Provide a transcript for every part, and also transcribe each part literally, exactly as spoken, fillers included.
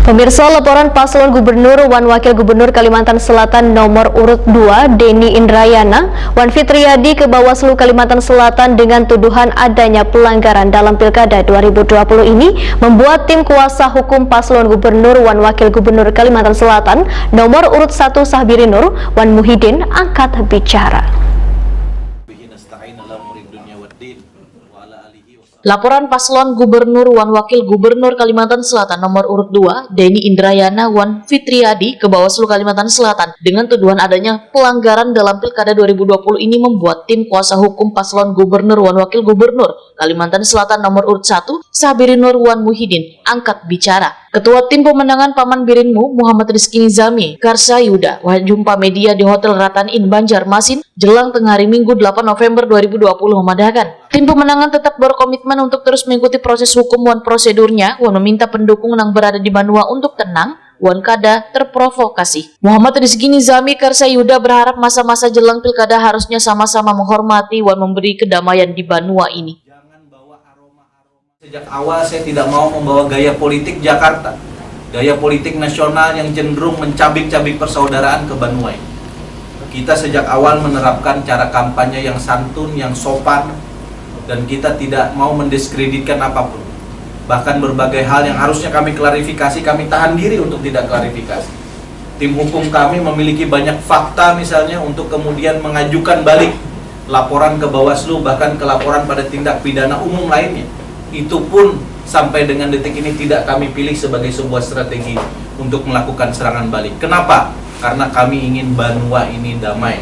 Pemirsa, laporan Paslon Gubernur wan Wakil Gubernur Kalimantan Selatan nomor urut dua, Denny Indrayana wan Fitriadi, ke Bawaslu Kalimantan Selatan dengan tuduhan adanya pelanggaran dalam Pilkada dua ribu dua puluh ini membuat tim kuasa hukum Paslon Gubernur wan Wakil Gubernur Kalimantan Selatan nomor urut satu, Sahbiri Nur wan Muhyiddin, angkat bicara. Laporan Paslon Gubernur wan Wakil Gubernur Kalimantan Selatan nomor urut dua, Denny Indrayana wan Fitriadi, ke Bawaslu Kalimantan Selatan dengan tuduhan adanya pelanggaran dalam Pilkada dua ribu dua puluh ini membuat tim kuasa hukum Paslon Gubernur wan Wakil Gubernur Kalimantan Selatan nomor urut satu, Sahbiri Nur wan Muhyiddin, angkat bicara. Ketua Tim Pemenangan Paman Birinmu, Muhammad Rizky Nizami, Karsa Yuda, wajumpa media di Hotel Ratan Inn, Banjarmasin, jelang tengah hari Minggu, delapan November dua ribu dua puluh, memadahkan, tim pemenangan tetap berkomitmen untuk terus mengikuti proses hukum wan prosedurnya wan meminta pendukung nang berada di banua untuk tenang wan kada terprovokasi. Muhammad Rizky Nizami, Karsa Yuda, berharap masa-masa jelang pilkada harusnya sama-sama menghormati wan memberi kedamaian di banua ini. Sejak awal saya tidak mau membawa gaya politik Jakarta, gaya politik nasional yang cenderung mencabik-cabik persaudaraan ke banua ini. Kita sejak awal menerapkan cara kampanye yang santun, yang sopan, dan kita tidak mau mendiskreditkan apapun. Bahkan berbagai hal yang harusnya kami klarifikasi, kami tahan diri untuk tidak klarifikasi. Tim hukum kami memiliki banyak fakta misalnya untuk kemudian mengajukan balik laporan ke Bawaslu, bahkan ke laporan pada tindak pidana umum lainnya. Itu pun sampai dengan detik ini tidak kami pilih sebagai sebuah strategi untuk melakukan serangan balik. Kenapa? Karena kami ingin banua ini damai.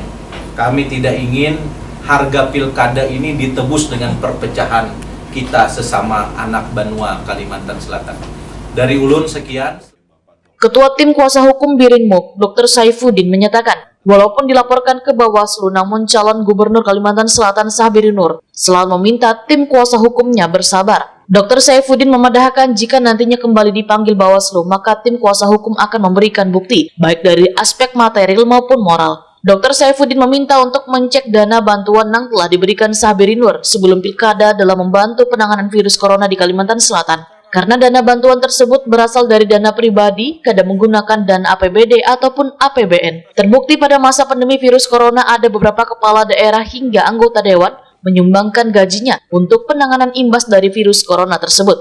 Kami tidak ingin harga pilkada ini ditebus dengan perpecahan kita sesama anak banua Kalimantan Selatan. Dari ulun sekian. Ketua Tim Kuasa Hukum Birinmu, Doktor Saifuddin, menyatakan, walaupun dilaporkan ke Bawaslu, namun calon Gubernur Kalimantan Selatan, Sahbiri Nur, selalu meminta tim kuasa hukumnya bersabar. Doktor Saifuddin memadahkan, jika nantinya kembali dipanggil Bawaslu, maka tim kuasa hukum akan memberikan bukti, baik dari aspek material maupun moral. Doktor Saifuddin meminta untuk mencek dana bantuan nang telah diberikan Sahbiri Nur sebelum pilkada dalam membantu penanganan virus corona di Kalimantan Selatan. Karena dana bantuan tersebut berasal dari dana pribadi, kada menggunakan dana A P B D ataupun A P B N. Terbukti pada masa pandemi virus corona ada beberapa kepala daerah hingga anggota dewan menyumbangkan gajinya untuk penanganan imbas dari virus corona tersebut.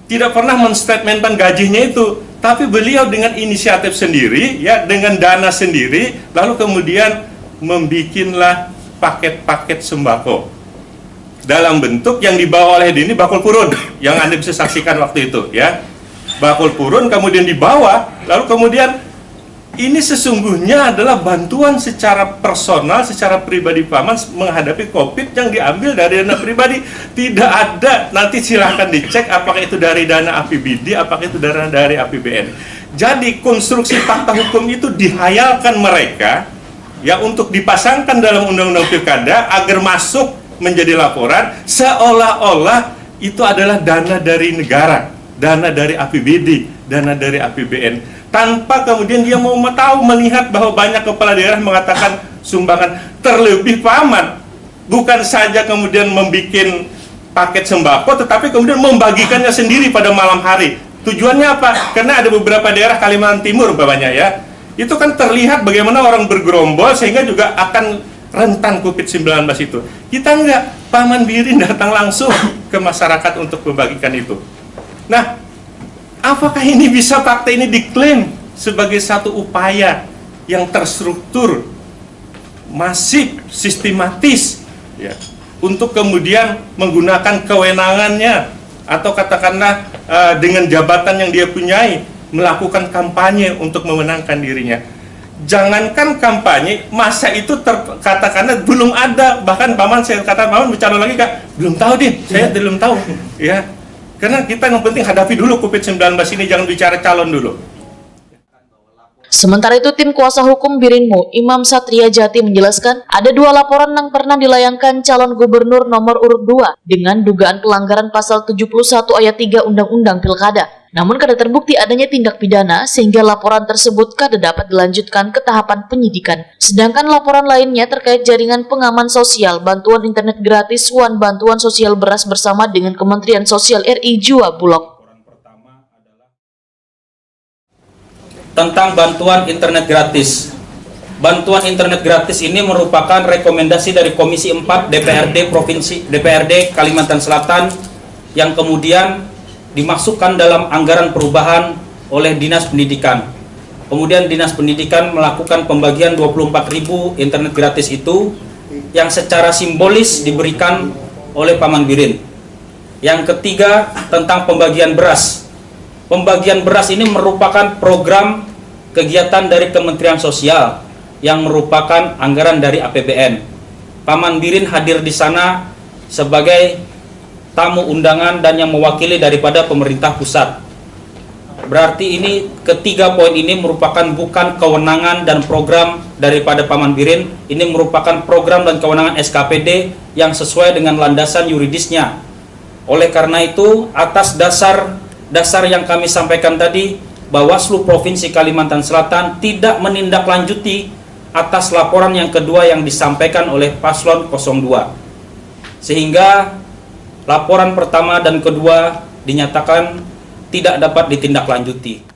Tidak pernah menstatementkan gajinya itu, tapi beliau dengan inisiatif sendiri, ya, dengan dana sendiri, lalu kemudian membikinlah paket-paket sembako dalam bentuk yang dibawa oleh Denny bakul purun yang Anda bisa saksikan waktu itu, ya. Bakul purun kemudian dibawa, lalu kemudian ini sesungguhnya adalah bantuan secara personal, secara pribadi Paman menghadapi covid yang diambil dari dana pribadi. Tidak ada, nanti silahkan dicek apakah itu dari dana A P B D, apakah itu dana dari A P B N. Jadi konstruksi fakta hukum itu dihayalkan mereka ya untuk dipasangkan dalam undang-undang pilkada agar masuk menjadi laporan seolah-olah itu adalah dana dari negara, dana dari A P B D, dana dari A P B N. Tanpa kemudian dia mau tahu melihat bahwa banyak kepala daerah mengatakan sumbangan terlebih Paman bukan saja kemudian membuat paket sembako tetapi kemudian membagikannya sendiri pada malam hari. Tujuannya apa? Karena ada beberapa daerah Kalimantan Timur umpamanya ya. Itu kan terlihat bagaimana orang bergerombol sehingga juga akan rentan covid sembilan belas itu. Kita enggak, Paman Birin datang langsung ke masyarakat untuk membagikan itu. Nah, apakah ini bisa fakta ini diklaim sebagai satu upaya yang terstruktur, masif, sistematis ya, untuk kemudian menggunakan kewenangannya atau katakanlah uh, dengan jabatan yang dia punyai melakukan kampanye untuk memenangkan dirinya. Jangankan kampanye, masa itu ter, katakanlah belum ada, bahkan paman saya kata paman bercalon lagi kak, belum tahu deh, saya belum tahu, ya. Karena kita yang penting hadapi dulu covid sembilan belas ini, jangan bicara calon dulu. Sementara itu, tim kuasa hukum Birinmu, Imam Satria Jati, menjelaskan ada dua laporan yang pernah dilayangkan calon gubernur nomor urut dua dengan dugaan pelanggaran pasal tujuh puluh satu ayat tiga Undang-Undang Pilkada. Namun kada terbukti adanya tindak pidana sehingga laporan tersebut kada dapat dilanjutkan ke tahapan penyidikan. Sedangkan laporan lainnya terkait jaringan pengaman sosial, bantuan internet gratis, wan bantuan sosial beras bersama dengan Kementerian Sosial R I jua bulok. Tentang bantuan internet gratis. Bantuan internet gratis ini merupakan rekomendasi dari Komisi empat D P R D Provinsi, D P R D Kalimantan Selatan, yang kemudian dimasukkan dalam anggaran perubahan oleh Dinas Pendidikan. Kemudian Dinas Pendidikan melakukan pembagian dua puluh empat ribu internet gratis itu, yang secara simbolis diberikan oleh Paman Birin. Yang ketiga, tentang pembagian beras. Pembagian beras ini merupakan program kegiatan dari Kementerian Sosial yang merupakan anggaran dari A P B N. Paman Birin hadir di sana sebagai tamu undangan dan yang mewakili daripada pemerintah pusat. Berarti ini ketiga poin ini merupakan bukan kewenangan dan program daripada Paman Birin, ini merupakan program dan kewenangan S K P D yang sesuai dengan landasan yuridisnya. Oleh karena itu, atas dasar dasar yang kami sampaikan tadi, Bawaslu Provinsi Kalimantan Selatan tidak menindaklanjuti atas laporan yang kedua yang disampaikan oleh paslon kosong dua. Sehingga laporan pertama dan kedua dinyatakan tidak dapat ditindaklanjuti.